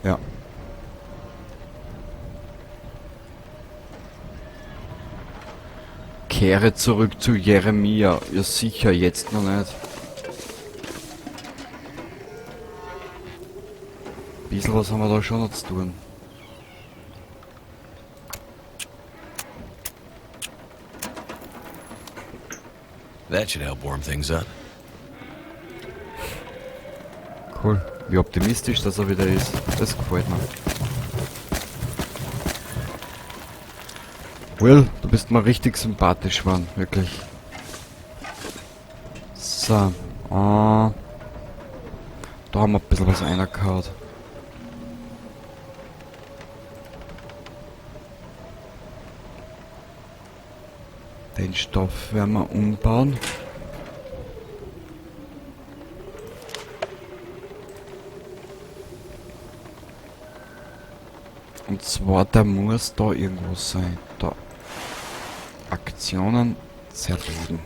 Ja. Kehre zurück zu Jeremia. Ja sicher, jetzt noch nicht. Bisschen was haben wir da schon noch zu tun. That should help warm things up. Cool. Wie optimistisch das er wieder ist. Das gefällt mir. Will, du bist mal richtig sympathisch, Mann. Wirklich. So. Da haben wir ein bisschen was reingehauen. Den Stoff werden wir umbauen. Und zwar, der muss da irgendwo sein. Da. Aktionen zerlegen.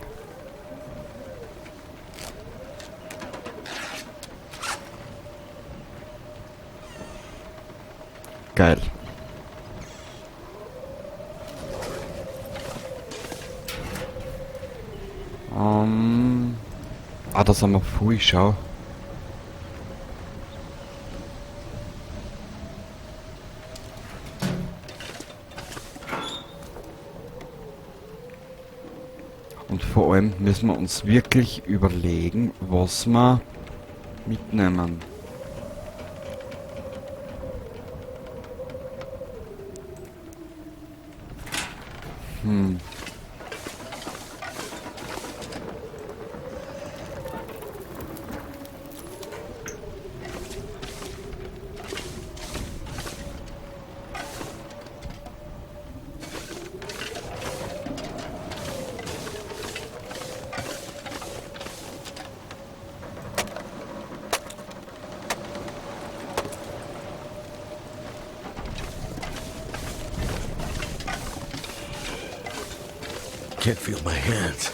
Geil. Ah, das haben wir früh, schau. Und vor allem müssen wir uns wirklich überlegen, was wir mitnehmen. Can't feel my hands.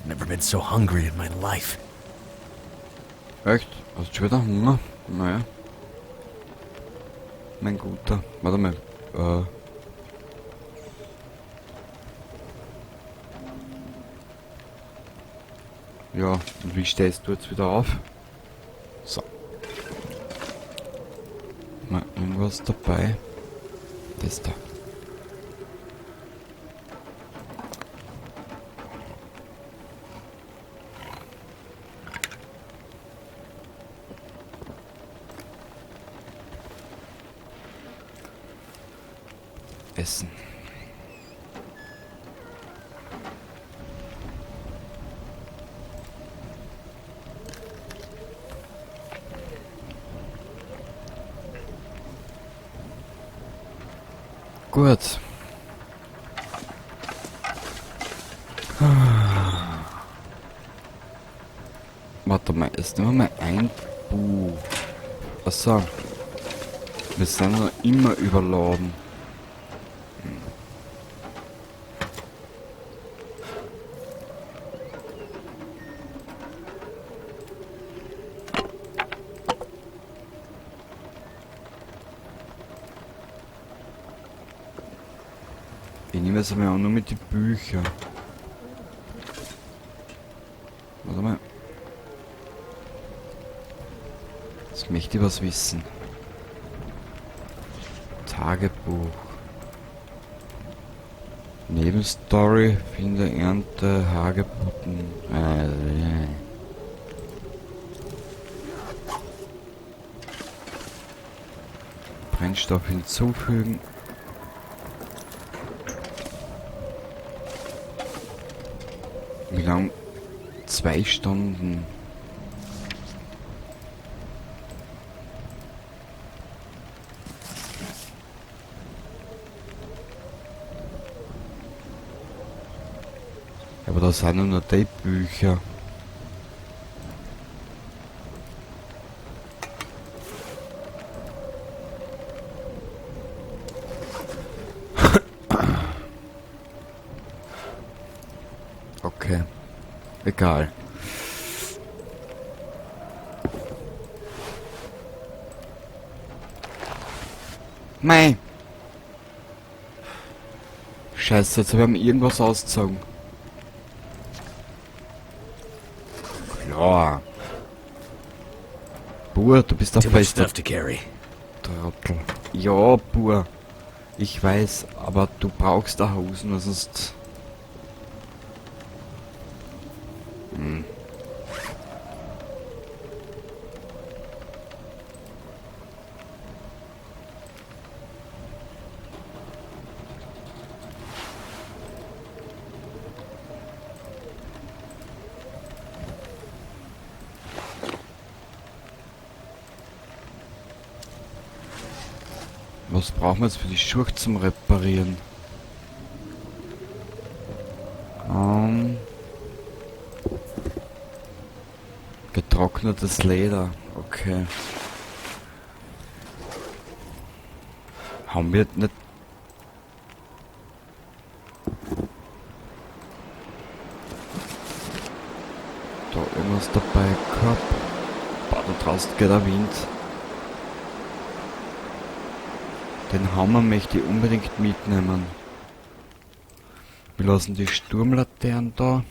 Never been so hungry in my life. Echt? Hast du schon wieder Hunger? Naja. Mein Guter. Warte mal. Ja, und wie stehst du jetzt wieder auf? So. Mal irgendwas dabei. Das da. Essen. Gut. Warte mal, jetzt nehmen wir mal ein Buch. Achso. Wir sind noch immer überladen. Ich nehme jetzt einmal auch nur mit die Bücher. Warte mal. Jetzt möchte ich was wissen. Tagebuch. Nebenstory, finde Ernte, Hagebutten. Brennstoff hinzufügen. Wie lang? 2 Stunden. Aber da sind nur die Bücher. Egal. Mei! Scheiße, jetzt haben wir irgendwas ausgezogen. Klar. Bur, du bist der beste. Trottel. Ja, Bur. Ich weiß, aber du brauchst da Hosen, sonst... Hm. Was brauchen wir jetzt für die Schuhe zum Reparieren? Getrocknetes Leder. Okay. Haben wir nicht... Da irgendwas dabei gehabt? Boah, da draußen geht der Wind. Den Hammer möchte ich unbedingt mitnehmen. Wir lassen die Sturmlaternen da.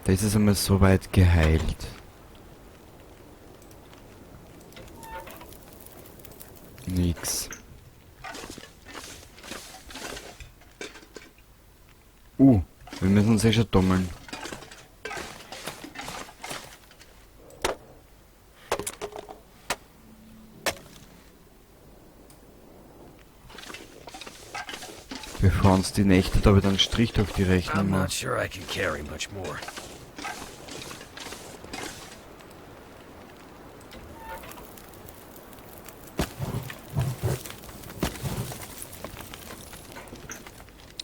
Das ist einmal soweit geheilt. Nix. Wir müssen uns eh schon tummeln. Bevor uns die Nächte da wieder einen Strich durch die Rechnung machen. Sure I can carry much more.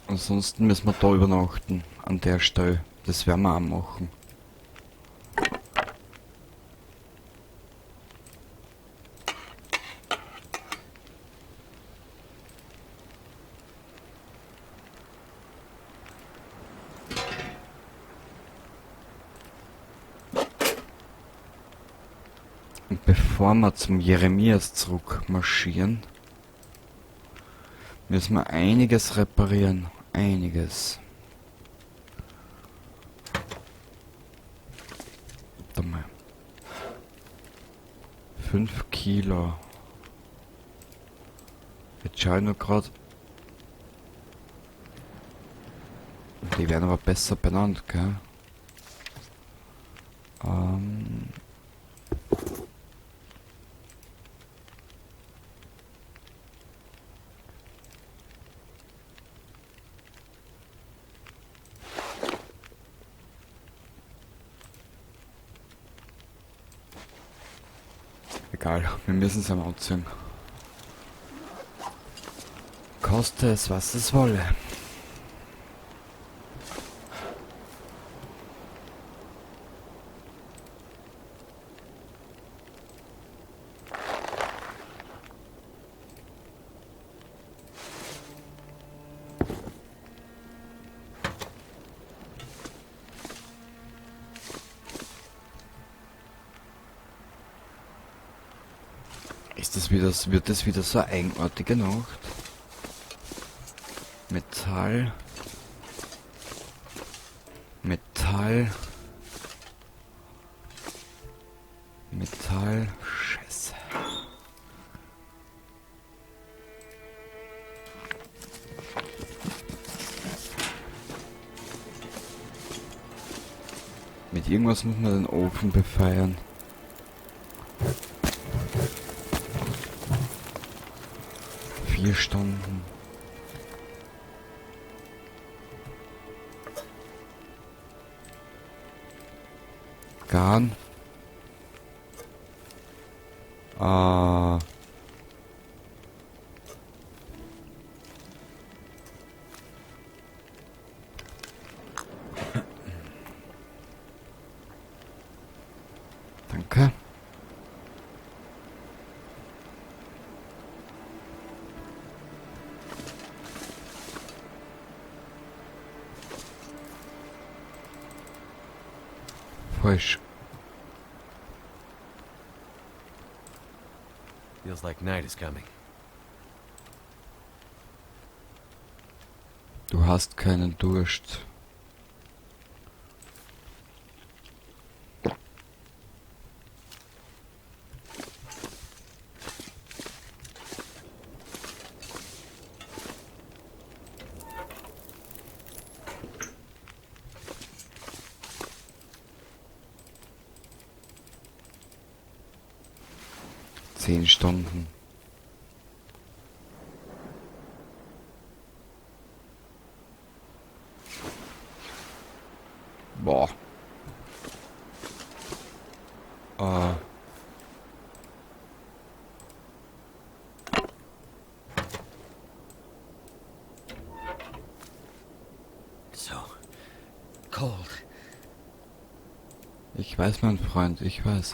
Ansonsten müssen wir da übernachten, an der Stelle. Das werden wir auch machen. Und bevor wir zum Jeremias zurückmarschieren, müssen wir einiges reparieren. Einiges. Warte mal. 5 Kilo. Jetzt schau ich nur grad. Die werden aber besser benannt, gell? Egal, wir müssen es einmal anziehen. Koste es, was es wolle. Ist das wieder, wird das wieder so eine eigenartige Nacht? Metall. Metall. Metall. Scheiße. Mit irgendwas muss man den Ofen befeuern. 4 Stunden. Garn. Geräusch. Feels like night is coming. Du hast keinen Durst. 10 Stunden. Boah. So cold. Ich weiß, mein Freund, ich weiß.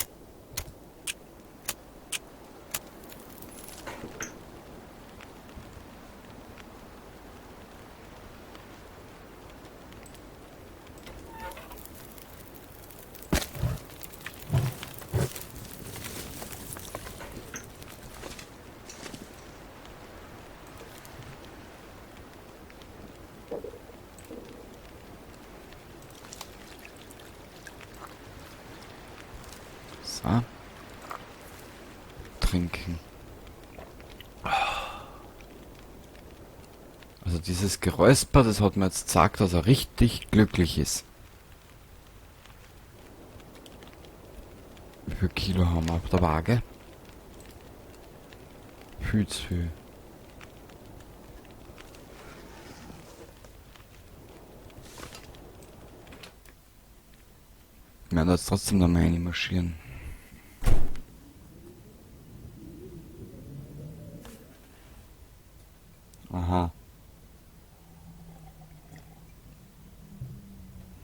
So. Trinken. Also dieses Geräusper, das hat mir jetzt gesagt, dass er richtig glücklich ist. Wie viel Kilo haben wir auf der Waage? Viel zu viel. Wir werden jetzt trotzdem da mal reinmarschieren. Aha.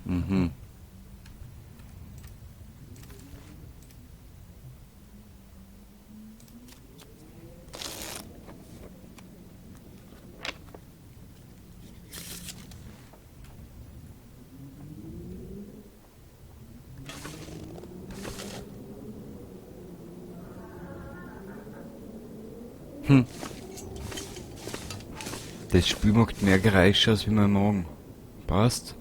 Mhm. Das Spiel macht mehr Geräusche als wie mein Magen. Passt.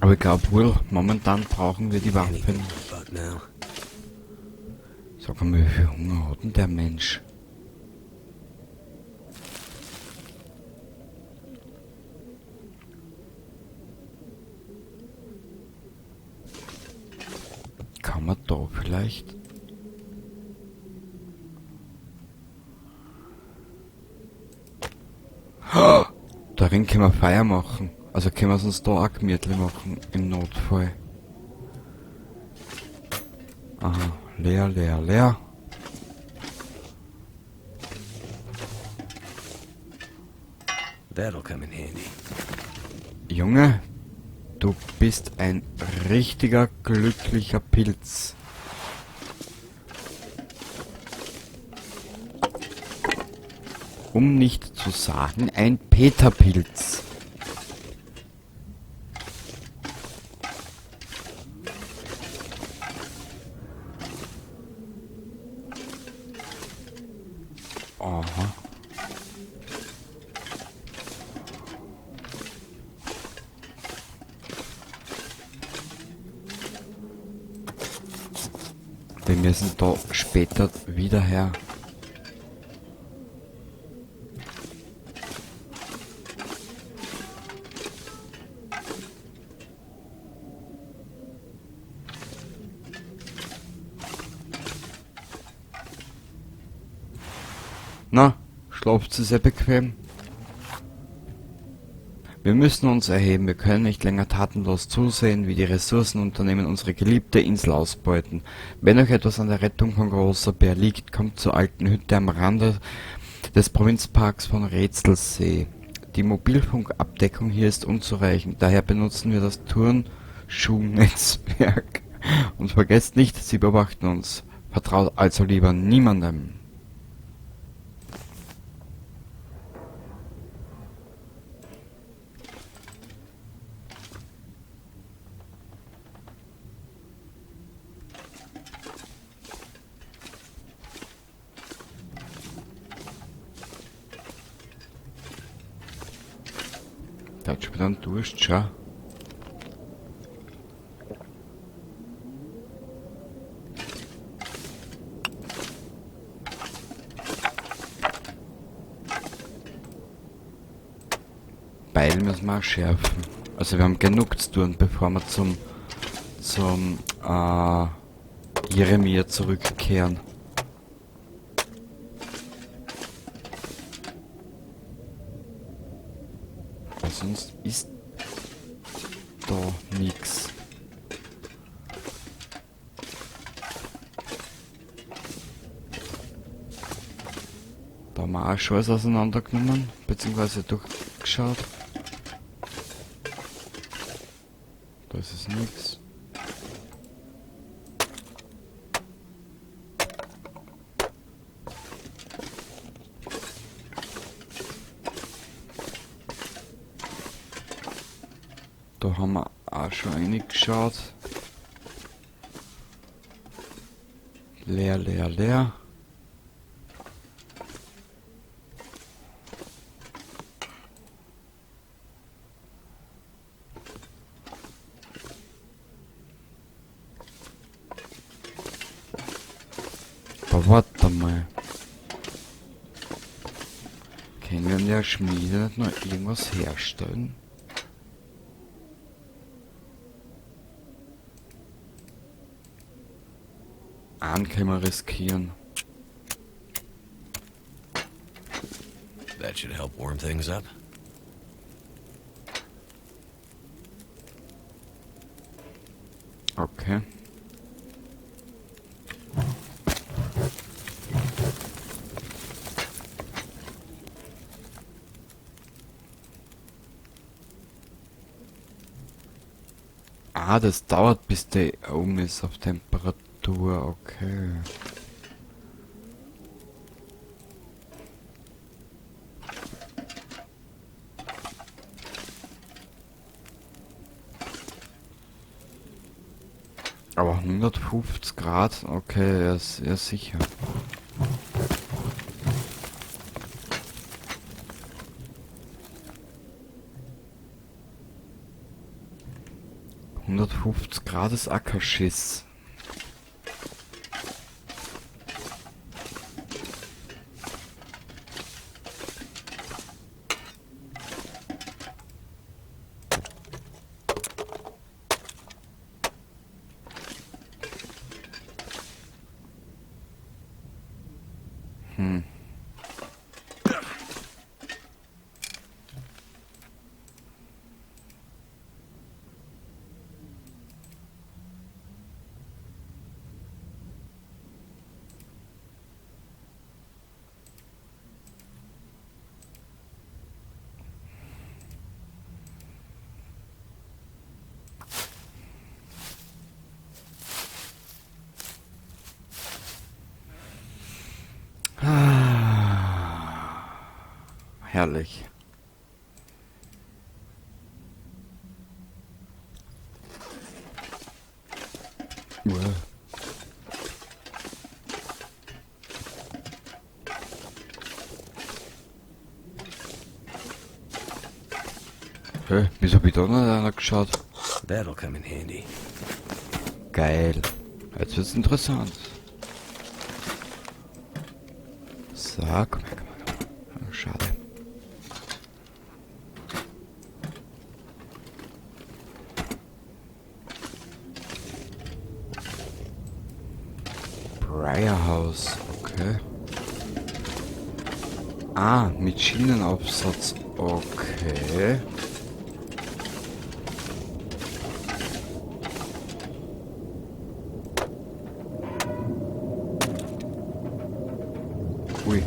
Aber ich glaub wohl, momentan brauchen wir die Waffen. Sag mal, wie viel Hunger hat denn der Mensch? Kann man da vielleicht? Darin können wir Feuer machen. Also können wir es uns da auch gemütlich machen, im Notfall. Aha, leer, leer, leer. That'll come in handy. Junge, du bist ein richtiger glücklicher Pilz. Um nicht zu sagen, ein Peterpilz. Aha. Wir müssen da später wieder her. Na, schlaft sie sehr bequem? Wir müssen uns erheben, wir können nicht länger tatenlos zusehen, wie die Ressourcenunternehmen unsere geliebte Insel ausbeuten. Wenn euch etwas an der Rettung von Großer Bär liegt, kommt zur alten Hütte am Rande des Provinzparks von Rätselsee. Die Mobilfunkabdeckung hier ist unzureichend, daher benutzen wir das Turnschuhnetzwerk. Und vergesst nicht, sie beobachten uns. Vertraut also lieber niemandem. Der hat schon wieder einen Durst, schau. Beil müssen wir auch schärfen. Also wir haben genug zu tun, bevor wir zum Jeremia zurückkehren. Weil sonst ist da nix. Da haben wir auch schon alles auseinandergenommen, beziehungsweise durchgeschaut. Da ist es nix. Da haben wir auch schon reingeschaut. Leer, leer, leer. Aber warte mal. Können wir in der Schmiede nicht noch irgendwas herstellen? Einen können wir riskieren. That should help warm things up. Okay. Ah, das dauert, bis der oben ist auf Temperatur, okay. Aber 150 Grad, okay, er ist sicher. 150 Grad ist Ackerschiss. Herrlich. Uah. Hä? Wieso hab ich da noch einer geschaut? That'll come in handy. Geil. Jetzt wird's interessant. So, komm her, komm her, komm her. Oh, schade. Briar House, okay. Ah, mit Schienenaufsatz, okay. Ui.